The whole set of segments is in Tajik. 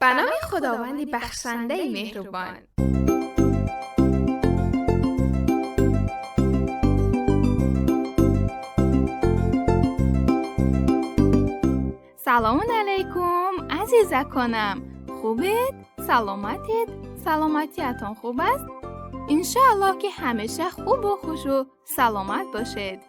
Ба номи Худованди бахшандаи меҳрубон. Салому алайкум, азизаконам. Хубед? Саломатед? Саломатиатон хуб аст? Иншоаллоҳ, ки ҳамеша хубу хушу саломат бошед.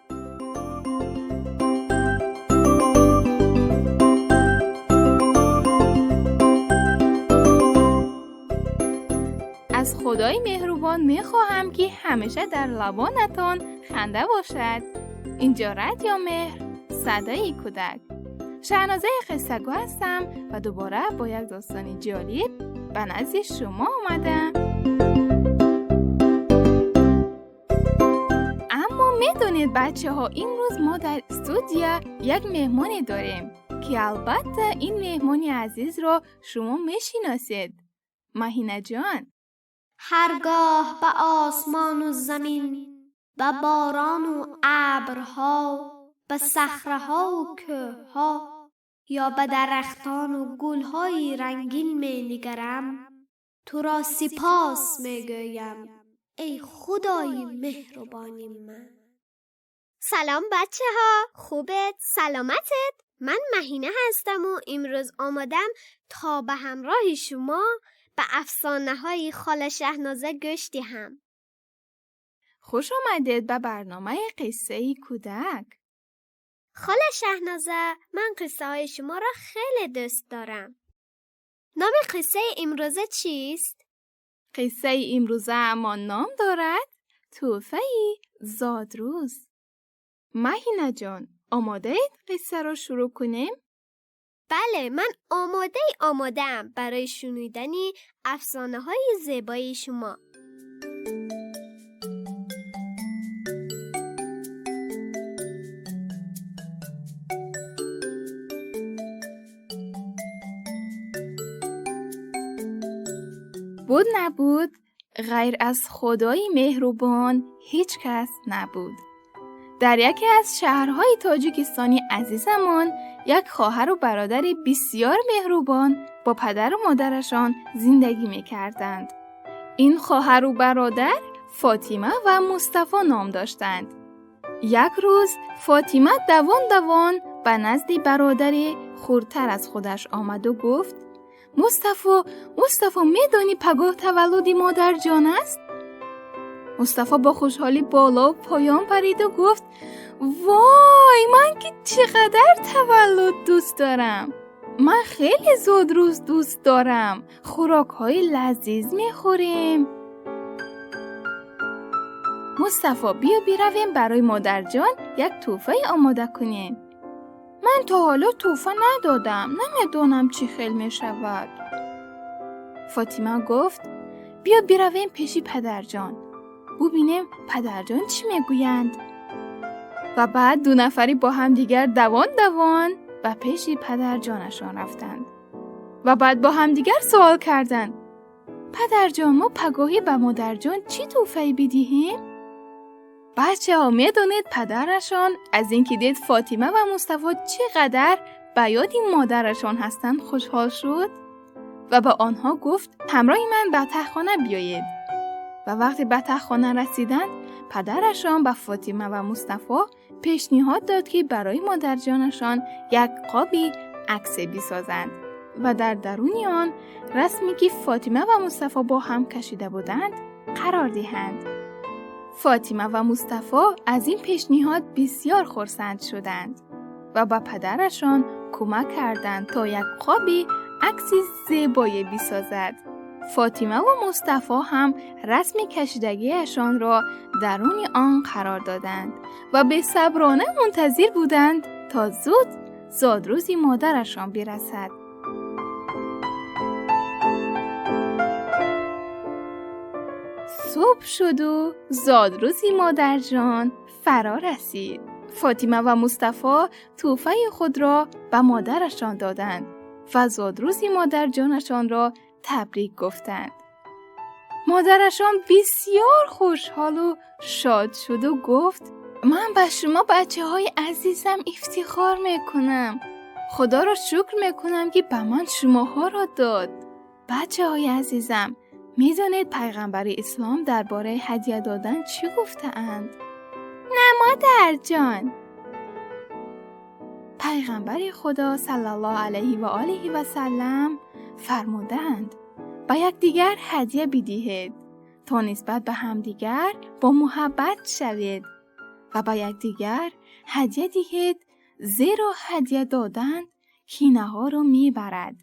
Аз Худои меҳрубон мехоҳам, ки ҳамеша дар лабонатон ханда бошад. Инҷо Радио Меҳр, садои кӯдак. Шаҳнозаи қиссагӯ ҳастам ва дубора бо як достони ҷолиб ба назди шумо омадам. Аммо медонед, бачаҳо, имрӯз мо дар студия як меҳмоне дорем, ки албатта ин меҳмони азизро шумо мешиносед. Маҳинаҷон. Ҳаргоҳ ба осмону замин, ба борону абрҳо, ба сахраҳову кӯҳҳо ё ба дарахтону гулҳои рангин менигарам, туро сипос мегӯям, эй Худои меҳрубони ман. Салом, бачаҳо, хубед? Саломатед? Ман Маҳина ҳастаму имрӯз омадам, то ба ҳамроҳи шумо ба афсонаҳои хола Шаҳноза гӯш диҳам. Хуш омадед ба барномаи қиссаи кӯдак. Хола Шаҳноза, ман қиссаҳои шуморо хеле дӯст дорам. Номи қиссаи имрӯза чист? Қиссаи имрӯзаамон ном дорад «Тӯҳфаи зодрӯз». Маҳинаҷон, омодаед қиссаро шурӯъ кунем? Бале, ман омодаи омодаам барои шунидани афсонаҳои зебои шумо. Буд, набуд, ғайр аз Худои меҳрубон ҳеҷ кас набуд. Дар яке аз шаҳрҳои Тоҷикистони азизамон як хоҳару бародари бисёр меҳрубон бо падару модарашон зиндагӣ мекарданд. Ин хоҳару бародар Фотима ва Мустафо ном доштанд. Як рӯз Фотима давон давон ба назди бародари хурдтар аз худаш омаду гуфт: «Мустафо, Мустафо, медонӣ, пагоҳ таваллуди модарҷон аст?» Мустафо бо хушҳолӣ боло поён париду гуфт: «Вой, ман ки чӣ қадар таваллуд дӯст дорам! Ман хеле зодрӯз дӯст дорам. Хӯрокҳои лазиз мехӯрем. Мустафо, биё биравем, барои модарҷон як тӯҳфае омода кунем. Ман то ҳоло тӯҳфа надодам, намедонам, чӣ хел мешавад». Фотима гуфт: «Биё биравем пеши падарҷон, бубинем, падарҷон чӣ мегӯянд». Ва баъд ду нафарӣ бо ҳамдигар давон давон ба пеши падарҷонашон рафтанд ва баъд бо ҳамдигар суол карданд: «Падарҷон, мо пагоҳӣ ба модарҷон чӣ тӯҳфае бидиҳем?» Бачаҳо, медонед, падарашон аз ин ки дид, Фотима ва Мустафо чӣ қадар ба ёди модарашон ҳастанд, хушҳол шуд ва ба онҳо гуфт: «Ҳамроҳи ман ба таҳхона биёед». Ва вақте ба таҳхона расиданд, падарашон ба Фотима ва Мустафо пешниҳод дод, ки барои модарҷонашон як қоби аксе бисозанд ва дар даруни он расме, ки Фотима ва Мустафо бо ҳам кашида буданд, қарор диҳанд. Фотима ва Мустафо аз ин пешниҳод бисёр хурсанд шуданд ва ба падарашон кӯмак карданд, то як қоби акси зебое бисозад. Фотимаву Мустафо ҳам расми кашидагиашонро даруни он қарор доданд ва бесаброна мунтазир буданд, то зуд зодрӯзи модарашон бирасад. Субҳ шуду зодрӯзи модарҷон фаро расид. Фотима ва Мустафо тӯҳфаи худро ба модарашон доданд ва зодрӯзи модарҷонашонро табрик гуфтанд. Модарашон бисёр хушҳолу шод шуду гуфт: «Ман ба шумо, бачаҳои азизам, ифтихор мекунам. Худоро шукр мекунам, ки ба ман шумоҳоро дод». Бачаҳои азизам, медонед пайғамбари ислом дар бораи ҳадя додан чӣ гуфтаанд? На, модарҷон. Пайғамбари Худо саллаллоҳу алайҳи ва олиҳи васаллам фармудаанд: ба якдигар ҳадя бидиҳед, то нисбат ба ҳамдигар бо муҳаббат шавед ва ба якдигар ҳадя диҳед, зеро ҳадя додан кинаҳоро мебарад.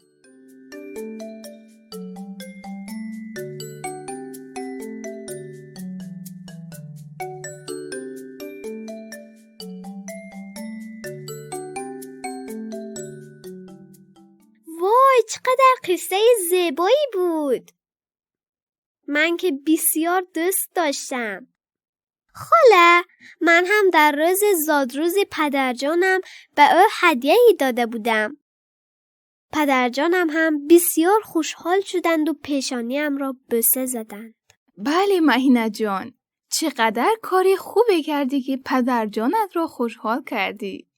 وای، چقدر قصه زیبایی بود. من که بسیار دوست داشتم. خاله، من هم در روز زادروز پدرجانم به او هدیه‌ای داده بودم. پدرجانم هم بسیار خوشحال شدند و پیشانیم را بوسه زدند. بله مهینه جان، چقدر کاری خوبی کردی که پدرجانت را خوشحال کردی.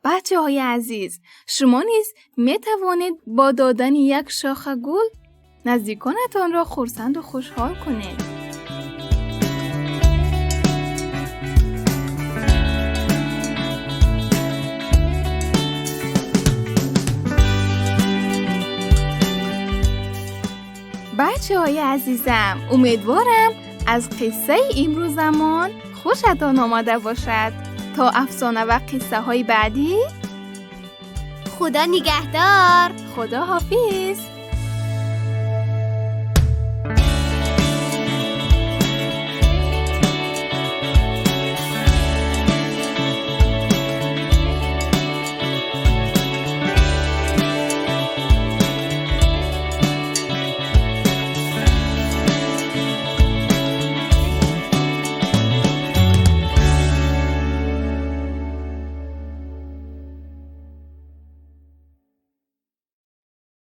بچه های عزیز، شما نیز می توانید با دادن یک شاخه گل نزدیکانتان را خرسند و خوشحال کنید. بچه های عزیزم، امیدوارم از قصه امروزمان خوشتان آمده باشد. تا افسانه و قصه های بعدی، خدا نگهدار. خدا حافظ.